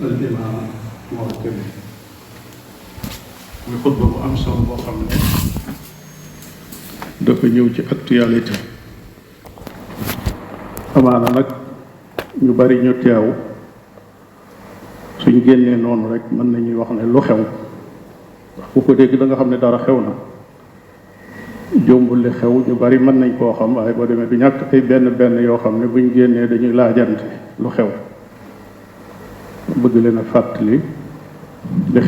al imaam Mor Kébé muy xutba bu am solo boo xam ne dafa ñëw ci actualité. amaana nag ñu bari ñu teew suñ génnee noonu rek mën nañuy wax ne lu xew wax ku ko dégg da nga xam ne dara xew na. jombul li xew ñu bari mën nañ koo xam waaye boo demee du ñàkk ay benn yoo xam ne buñ génnee dañuy laajante lu xew. bëgg leen a fàttali li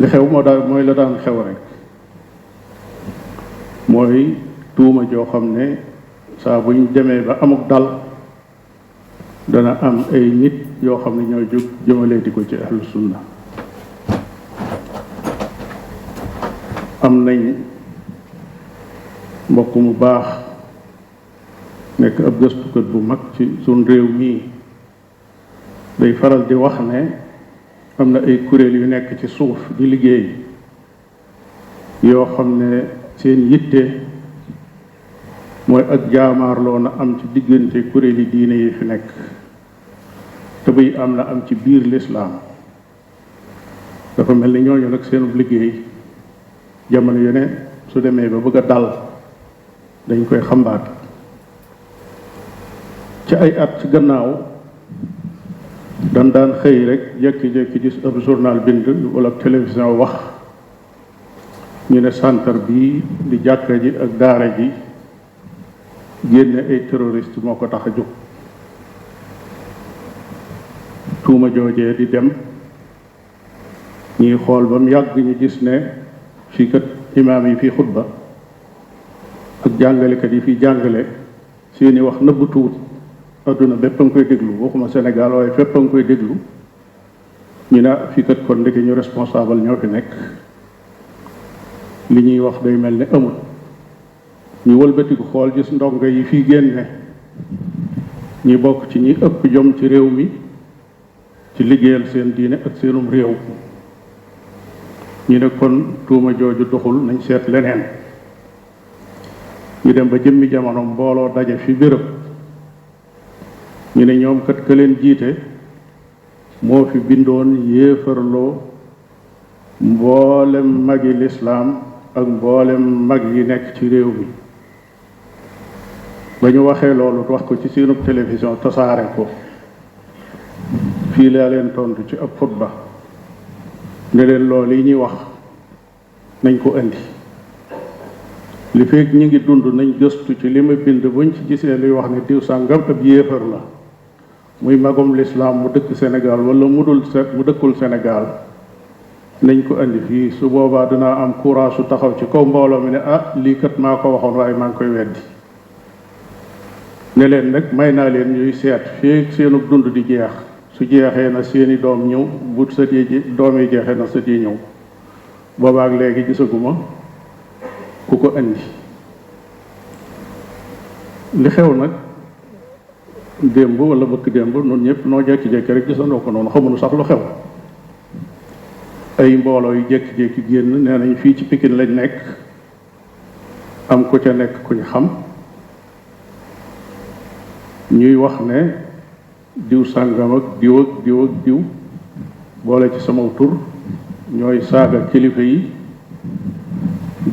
xew mooy la daan xew rek mooy tuuma joo xam ne saa buñ demee ba amuk dal dana am ay nit yoo xam ne ñooy jóg jëmaleeti ko ci ahlu sunna. am nañ mbokk mu baax nekk ab gëstukat bu mag ci suñ réew mii day faral di wax ne am na ay kuréel yu nekk ci suuf di liggéey yoo xam ne seen yitte mooy ak jaamaarloo na am ci diggante kuréel yi diine yi fi nekk te buy am na am ci biir lislaam. dafa mel ni ñooñu nag seenub liggéey jamono yu ne su demee ba bëgg a dal dañ koy xambaat. ci ay at ci gannaaw dan daan xëy rek jékki-jékki gis ab journal bind wala télévision wax ñu ne santar bii di jàkka ji ak daara ji génne ay terroriste moo ko tax a jóg. tuuma joojee di dem ñuy xool ba mu yàgg ñu gis ne fii kat imaam yi fii xutba ak jàngalekat yi fii jàngale seeni wax nëbbu tuut adduna bépp a nga koy déglu waxuma Sénégal waaye fépp a nga koy déglu ñu ne fii kat kon ndeke ñu responsable ñoo fi nekk li ñuy wax day mel ni amul. ñu wëlbatiku xool gis ndongo yi fii génne ñi bokk ci ñi ëpp jom ci réew mi ci liggéeyal seen diine ak seenum réew ñu ne kon tuuma jooju doxul nañ seet leneen. ñu dem ba jëmmi jamono mbooloo daje fi béréb ñu ne ñoom kat ka leen jiite moo fi bindoon yéefarloo mboolem magi lislaam ak mboolem mag yi nekk ci réew mi. ba ñu waxee loolu wax ko ci seenub télévision tasaare ko fii laa leen tontu ci ab xutba ne leen loolu yi ñuy wax nañ ko indi li fekk ñu ngi dund nañ gëstu ci li ma bind buñ ci gisee luy wax ne diw sàngam ab yéefar la muy magum lislaam mu dëkk Sénégal wala mu dëkkul Sénégal nañ ko indi fii su boobaa dinaa am courage su taxaw ci kaw mbooloo mi ne lii kat maa ko waxoon waaye maa ngi koy weddi. ne leen nag may naa leen ñuy seet fii seenu dund di jeex su jeexee na seeni doom ñëw bu sët yi doom yi jeexee na sët yi ñëw boobaak léegi gisaguma ku ko indi. li xew nag démb wala bëkk démb noonu ñëpp noo jékki-jékki rek gisandoo ko noonu xamuñu sax lu xew. ay mbooloo yu jékki-jékki génn nee nañ fii ci Pikine lañ nekk am ku ca nekk kuñ xam ñuy wax ne diw sàngam ak diw ak diw ak diw boole ci sama tur ñooy saaga kilifa yi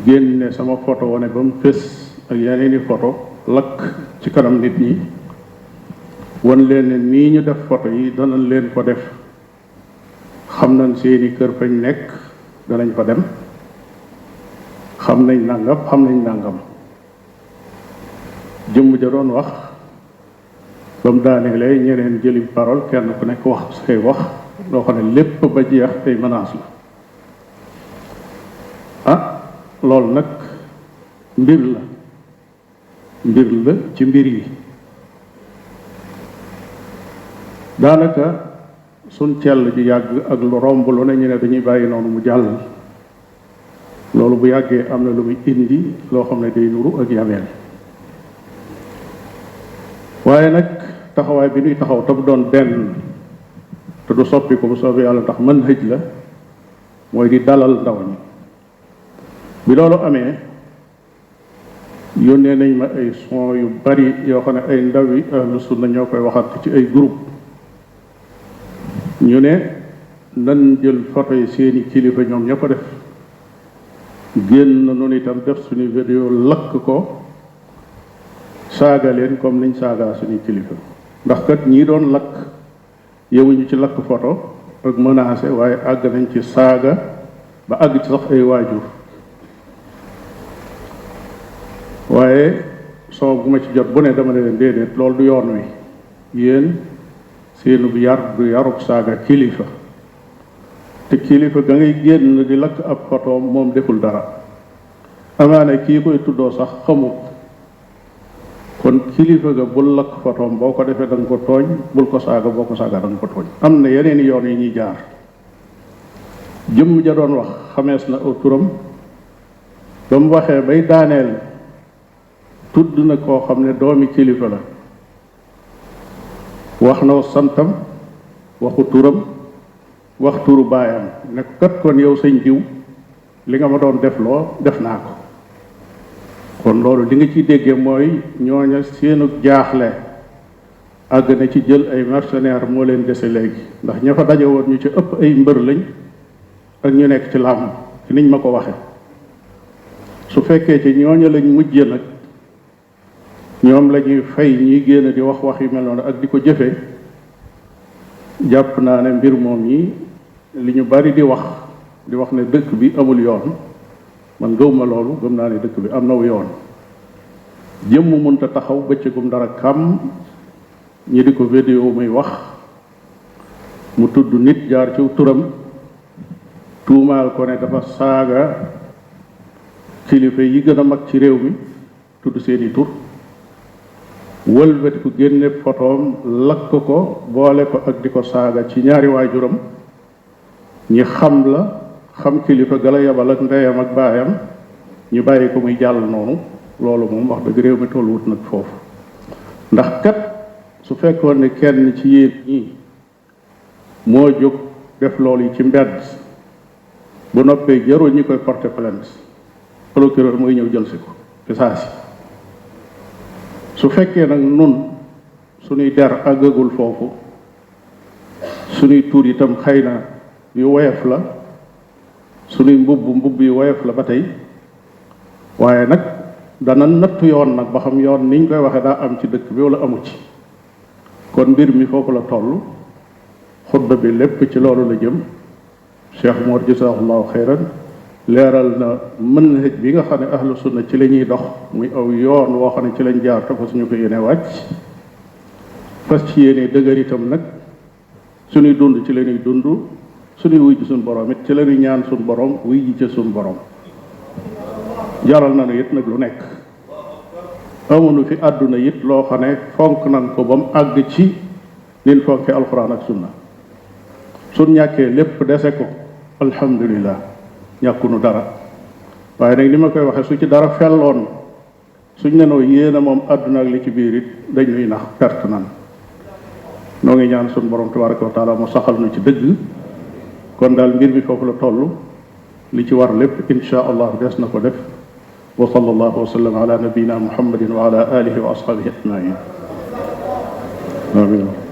génne sama photo wane ba mu fés ak yeneeni photo lakk ci kanam nit ñi wan leen ne nii ñu def photo yi danañ leen ko def xam nañ seeni kër fañ nekk danañ fa dem xam nañ nangam jëmm ja doon wax ba mu daaneelee ñeneen jëli parole kenn ku nekk wax say wax loo xam ne lépp ba jeex ay menace la. loolu nag mbir la ci mbir yi. daanaka suñ cell ji yàgg ak lu romb lu ne ñu ne dañuy bàyyi noonu mu jàll loolu bu yàggee am na lu muy indi loo xam ne day nuru ak yameel. waaye nag taxawaay bi ñuy taxaw te bu doon benn te du soppi ko bu soobee yàlla tax mën hëj la mooy di dalal ndaw ñi. bi loolu amee yónnee nañ ma ay son yu bari yoo xam ne ay ndaw yi ahlu sunna ñoo koy waxat ci ay groupe ñu ne nan jël photo yi seeni kilifa ñoom ña ko def génn noonu itam def suñu vidéo lakk ko saaga leen comme niñ saagaa suñu kilifa ndax kat ñii doon lakk yewuñu ci lakk photo ak menacé waaye àgg nañ ci saaga ba àgg ci sax ay waajur waaye soo bu ma ci jot bu ne dama ne leen déedéet loolu du yoon wi yéen seenub yar du yarub saaga kilifa te kilifa ga ngay génn di lakk ab photoom moom deful dara amaana kii koy tuddoo sax xamut kon kilifa ga bul lakk photoom boo ko defee da nga ko tooñ bul ko saaga boo ko saaga da nga ko tooñ am na yeneen yoon yi ñuy jaar jëmm ja doon wax xamees na aw turam ba mu waxee bay daaneel tudd na koo xam ne doomi kilifa la wax na santam waxu turam wax turu baayam ne ko kat kon yow sëñ diw li nga ma doon def loo def naa ko kon loolu li nga ciy déggee mooy ñooña seenu jaaxle àgg na ci jël ay mercenaires moo leen dese léegi ndax ña fa daje woon ñu ci ëpp ay mbër lañ ak ñu nekk ci làmb ci niñ ma ko waxe su fekkee ci ñooña lañ mujje nag ñoom la ñuy fay ñuy génn di wax wax yu mel noonu ak di ko jëfe jàpp naa ne mbir moom yi li ñu bari di wax ne dëkk bi amul yoon man gëwma loolu gëm naa ne dëkk bi am naw yoon jëmm munta taxaw bëccëgum dara kam ñi di ko vidéo muy wax mu tudd nit jaar ci turam tuumaal ko ne dafa saaga kilifa yi gën a mag ci réew mi tudd seeni tur wëlbati ko génne fotoom lakk ko boole ko ak di ko saaga ci ñaari waajuram ñi xam la xam kilifa gala yabal ak ndeyam ak baayam ñu bàyyi ko muy jàll noonu loolu moom wax dëgg réew mi tollu wut nag foofu ndax kat su fekkoon ne kenn ci yéen ñi moo jóg def loolu yi ci mbedd bu noppee jarul ñi koy porter plainte procureur mooy ñëw jël si ko ci saa si su fekkee nag nun suñuy der àggagul foofu suñuy tuur itam xëy na yu woyof la suñuy mbubb yu woyof la ba tey waaye nag dana nattu yoon nag ba xam yoon niñ koy waxee daa am ci dëkk bi wala amu ci kon mbir mi foofu la toll xutba bi lépp ci loolu la jëm Cheikh Mor jazaahullahu xayran leeral na manhaj bi nga xam ne ahlu sunna ci la ñuy dox muy aw yoon woo xam ne ci lañ jaar te fa suñu ko yéene wàcc fas ci yéene dëgër itam nag suñuy dund ci la ñuy dund suñuy wuy ji suñu borom it ci la ñuy ñaan suñu borom wuy ji ca suñu borom jaral na it nag lu nekk amuñu fi àdduna it loo xam ne fonk nañ ko ba mu àgg ci nin fonke alxuraan ak sunna suñ ñàkkee lépp dese ko alhamdulillah ñàkkunu dara waaye nag ni ma koy waxee su ci dara felloon suñ nenoo yéena moom àdduna ak li ci biir it dañuy nax perte nan noo ngi ñaan suñu borom tabaraka wa taala mu saxal nu ci dëgg kon daal mbir mi foofu la toll li ci war lépp insha allah des na ko def wa sallallahu wa sallam ala nabiyina muhammadin wa ala alihi wa ashabihi ajmain amin